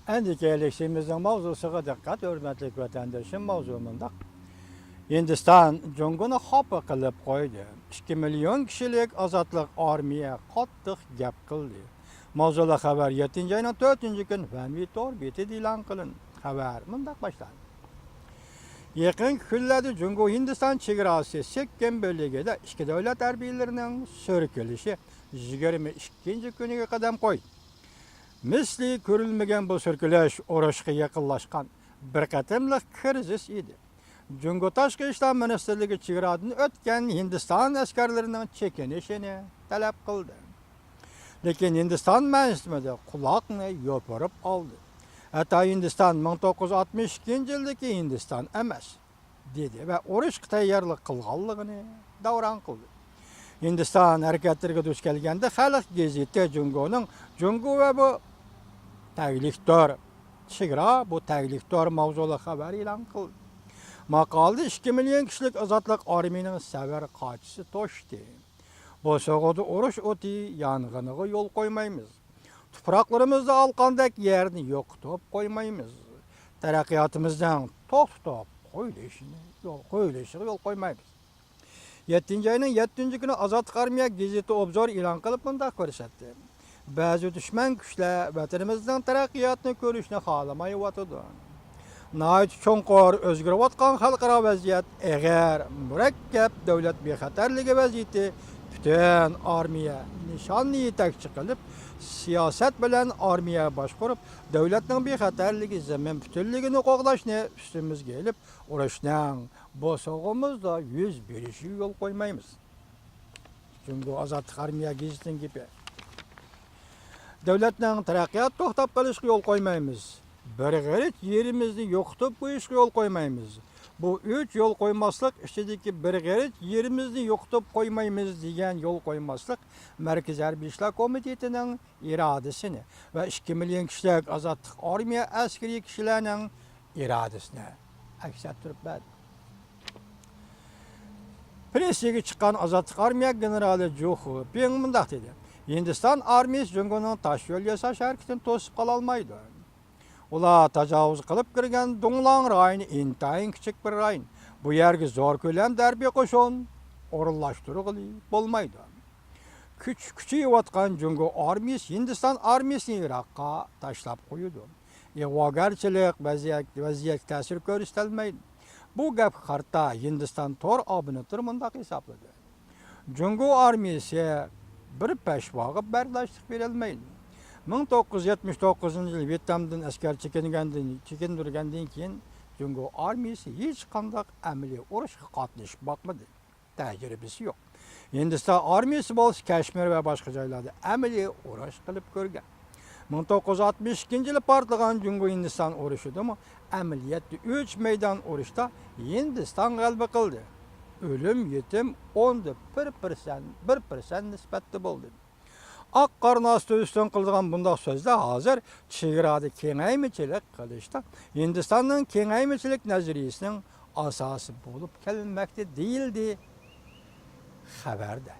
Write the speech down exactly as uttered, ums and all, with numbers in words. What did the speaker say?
ئەندىكىن ئېلىشىمىزنىڭ ماۋزۇسىغا دىققەت، ھۆرمەتلىك ۋەتەندىشىم. ماۋزۇ مۇنداق: ھىندىستان جۇڭگونى خاپا قىلىپ قويدى. ئىككى مىليون كىشىلىك ئازادلىق ئارمىيە قاتتىق گەپ قىلدى. ماۋزۇلۇق خەۋەر يەتتىنچى ئاينىڭ تۆتىنچى كۈنى فەنۋى تور بېتىدە ئېلان قىلىندى. خەۋەر مۇنداق باشلاندى: يېقىنقى كۈنلەردە جۇڭگو ھىندىستان چېگراسى سېككىم بۆلىكىدە ئىككى دۆلەت ھەربىيلىرىنىڭ سۈركىلىشى يىگىرمە ئىككىنچى كۈنىگە قەدەم قويدى. مىسلى كۆرۈلمىگەن بۇ سۈركىلىش ئۇرۇشقا يېقىنلاشقان بىر قېتىملىق كىرىزىس ئىدى. جۇڭگو تاشقى ئىشلار مىنىستىرلىكى چېگرادىن ئۆتكەن ھىندىستان ئەسكەرلىرىنىڭ چېكىنىشىنى تەلەپ قىلدى. لېكىن ھىندىستان مەنسىتمىدى، قۇلاقنى يوپۇرۇپ ئالدى. ھەتتا ھىندىستان مىڭ توققۇز يۈز ئاتمىش ئىككىنچى يىلدىكى ھىندىستان ئەمەس، دېدى ۋە ئۇرۇشقا تەييارلىق قىلغانلىقىنى داۋراڭ قىلدى. ھىندىستان ھەرىكەتلىرىگە دۇچ كەلگەندە، خەلق گېزىتى جۇڭگونىڭ جۇڭگو ۋە بۇ تەگلىك تور، چېگرا بۇ تەگلىك تور ماۋزۇلۇق خەۋەر ئېلان قىلدى. ماقالىدە ئىككى مىليون كىشىلىك ئازادلىق ئارمىيىنىڭ سەۋر قاچىسى توشتى. بوسۇغىدا ئۇرۇش ئوتى يانغىنىغا يول قويمايمىز. تۇپراقلىرىمىزدا ھالقاندەك يەرنى يوقىتىپ قويمايمىز. تەرەققىياتىمىزنىڭ توختىتىپ قويۇلۇشىنى يول، قويۇلۇشىغا يول قويمايمىز. يەتتىنچى ئاينىڭ يەتتىنچى كۈنى ئازادلىق ئارمىيە گېزىتى ئوبزور ئېلان قىلىپ مۇنداق كۆرسەتتى: بەزى دۈشمەن كۈچلەر ۋەتىنىمىزنىڭ تەرەققىياتىنى كۆرۈشنى خالىمايۋاتىدۇ. ناھايىتى چوڭقۇر ئۆزگىرىۋاتقان خەلقئارا ۋەزىيەت، ئېغىر، مۇرەككەپ دۆلەت بىخەتەرلىكى ۋەزىيىتى پۈتۈن ئارمىيە نىشاننى يېتەكچى قىلىپ، سىياسەت بىلەن ئارمىيە باشقۇرۇپ، دۆلەتنىڭ بىخەتەرلىكى، زېمىن پۈتۈنلۈكىنى قوغداشنى ئۈستىمىزگە ئېلىپ، ئۇرۇشنىڭ بوسۇغىمىزدا يۈز بېرىشىگە يول قويمايمىز. جۇڭگو ئازادلىق ئارمىيە گېزىتىنىڭ گېپى. دۆلەتنىڭ تەرەققىياتى توختاپ قېلىشىغا يول قويمايمىز. بىر غېرىچ يېرىمىزنى يوقىتىپ قويۇشقا يول قويمايمىز. بۇ ئۈچ يول قويماسلىق ئىچىدىكى بىر غېرىچ يېرىمىزنى يوقىتىپ قويمايمىز دېگەن يول قويماسلىق مەركىزىي ھەربىي ئىشلار كومىتېتىنىڭ ئىرادىسىنى ۋە ئىككى مىليون كىشىلىك ئازادلىق ئارمىيە ئەسكىرىي كىشىلەرنىڭ ئىرادىسىنى ئەكس ئەتتۈرۈپ بەردى. پرېسسىگە چىققان ئازادلىق ئارمىيە گېنېرالى جۇ خۇپىڭ مۇنداق دېدى: ھىندىستان ئارمىيىسى جۇڭگونىڭ تاش يول ياساش ھەرىكىتىنى توسۇپ قالالمايدۇ. ئۇلار تاجاۋۇز قىلىپ كىرگەن دۇڭلاڭ رايونى ئىنتايىن كىچىك بىر رايون. بۇ يەرگە زور كۆلەمدە ھەربىي قوشۇن ئورۇنلاشتۇرغىلى بولمايدۇ. كۈچ-، كۈچىيىۋاتقان جۇڭگو ئارمىيىسى ھىندىستان ئارمىيىسىنى يىراققا تاشلاپ قويىدۇ. ئىغۋاگەرچىلىك ۋەزىيەت، ۋەزىيەتكە تەسىر كۆرسىتەلمەيدۇ. بۇ گەپكە قارىتا ھىندىستان تور ئابونېنتلىرى مۇنداق ھېسابلىدى: جۇڭگو ئارمىيىسى بىر پەشۋاغا بەرداشلىق بېرەلمەيدۇ. مىڭ توققۇز يۈز يەتمىش توققۇزىنچى يىلى ۋيېتنامدىن ئەسكەر چېكىنگەندىن، چېكىندۈرگەندىن كېيىن، جۇڭگو ئارمىيىسى ھېچقانداق ئەمەلىي ئۇرۇشقا قاتنىشىپ باقمىدى. تەجرىبىسى يوق. ھىندىستان ئارمىيىسى بولسا كەشمىر ۋە باشقا جايلاردا ئەمەلىي ئۇرۇش قىلىپ كۆرگەن. مىڭ توققۇز يۈز ئاتمىش ئىككىنچى يىلى پارتلىغان جۇڭگو ھىندىستان ئۇرۇشىدىمۇ ئەمەلىيەتتە ئۈچ مەيدان ئۇرۇشتا ھىندىستان غەلىبە قىلدى. ئۆلۈم يېتىم ئوندا بىر پىرسەنت، بىر پىرسەنت نىسبەتتە بولدى. ئاق قارنى ئاستى ئۈستۈن قىلىدىغان بۇنداق سۆزلەر ھازىر چېگرادا كېڭەيمىچىلىك قىلىشتا ھىندىستاننىڭ كېڭەيمىچىلىك نەزەرىيىسىنىڭ ئاساسى بولۇپ كەلمەكتە، دېيىلدى خەۋەردە.